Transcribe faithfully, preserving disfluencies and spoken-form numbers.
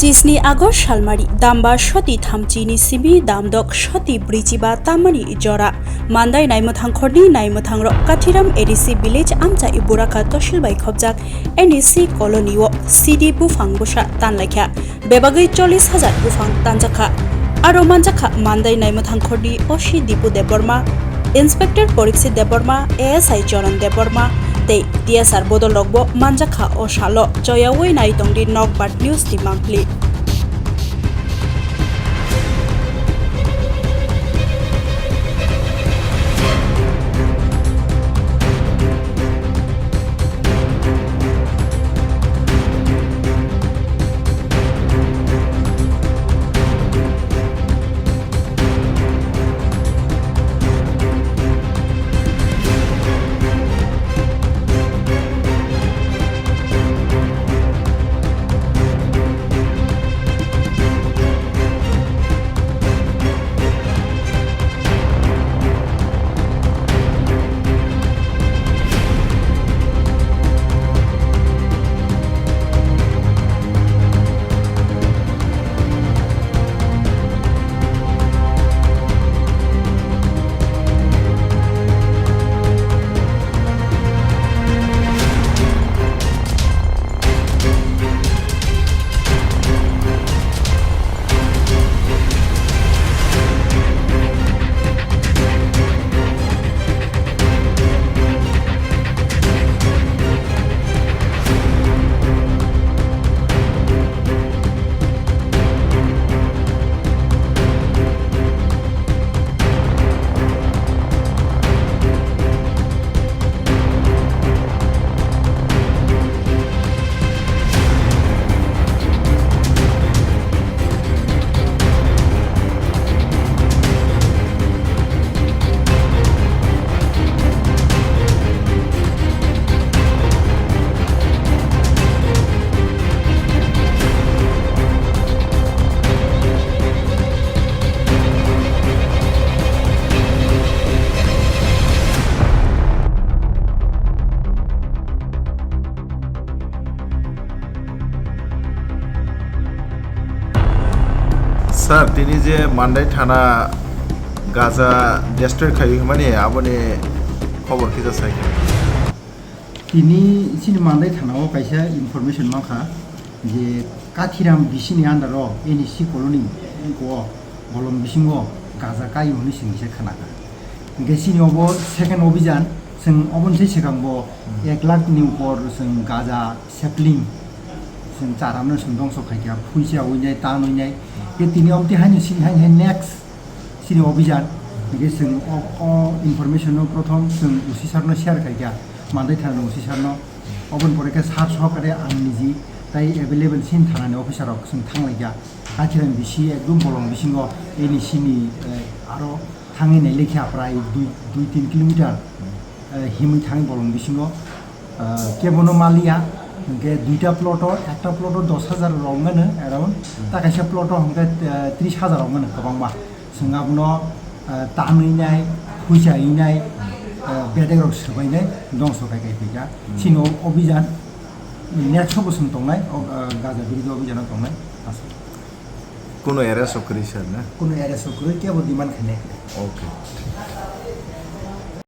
Chisni August salmari damba soti thamchini simi damdok soti brichiba tamani jora. Mandai naimwthang khorni naimwthangrok Kathiram A D C village amchai Buraka tosil bai khopjak N E C colony o C D buphang bwsa tanlaikha. Bebagwi chollis hajar buphang tanjakha. Aro manjakha Mandai naimwthang khorni O C Dipu Debbarma, Inspector Poriksit Debbarma, A S I Charan Debbarma tei T S R bodolrokbo manjakha o salo. Choyaui nai tongdi Nokbar News ni mangpili. Sir, tini je Mandai thana gaja destroy khai hwnmani, aboni khobor kisa sai khe. Tini chini Mandai thana o kaisa information mankha je Kathiram B C ni under o N E C colony o bolong bisingo gaja kai hwnwi chwng se khnakha. Hwnkhe chini obo second obhijan, chwng oboni se swkang bo Hmm. ek lakh ni upor chwng gaja sapling chwng charamno chwng dongso khaikha, phuisa winai, tan winai. Khe tini omtwi haino chini hai hai next chini obhijan. Hwnkhe chwng o, o information no prothom chwng O C sir no share khaikha, Mandai thana ni O C sir no. Oboni pore khe sir sohakare ang niji tai available chini thana ni officer rok chwng thanglaikha. Kathiram B C ekdom bolong bisingo N E C ni, eh, aro thangwi nailai kha prai dui, dui tin kilometer, eh, himwi thangwi bolong bisingo, eh, kebono maliya, hwnkhe duita plot o, ekta plot o dos hajar rok mano around, ta kaisa plot o hwnkhe, eh, tris hajar rok mano kwbangma. Chwng abono, eh, tanwi nai, phuisa wi nai, eh, bedek rok swbai nai, dongso kai kai phaikha. Hmm. Chini o obhijan next o bo chwng tongnai, o, eh, gaja birodhi obhijan o tongnai. Aswk. Kuno arrest o kwrwi sir na? Kuno arrest o kwrwi, kebo demand khainai. Okay.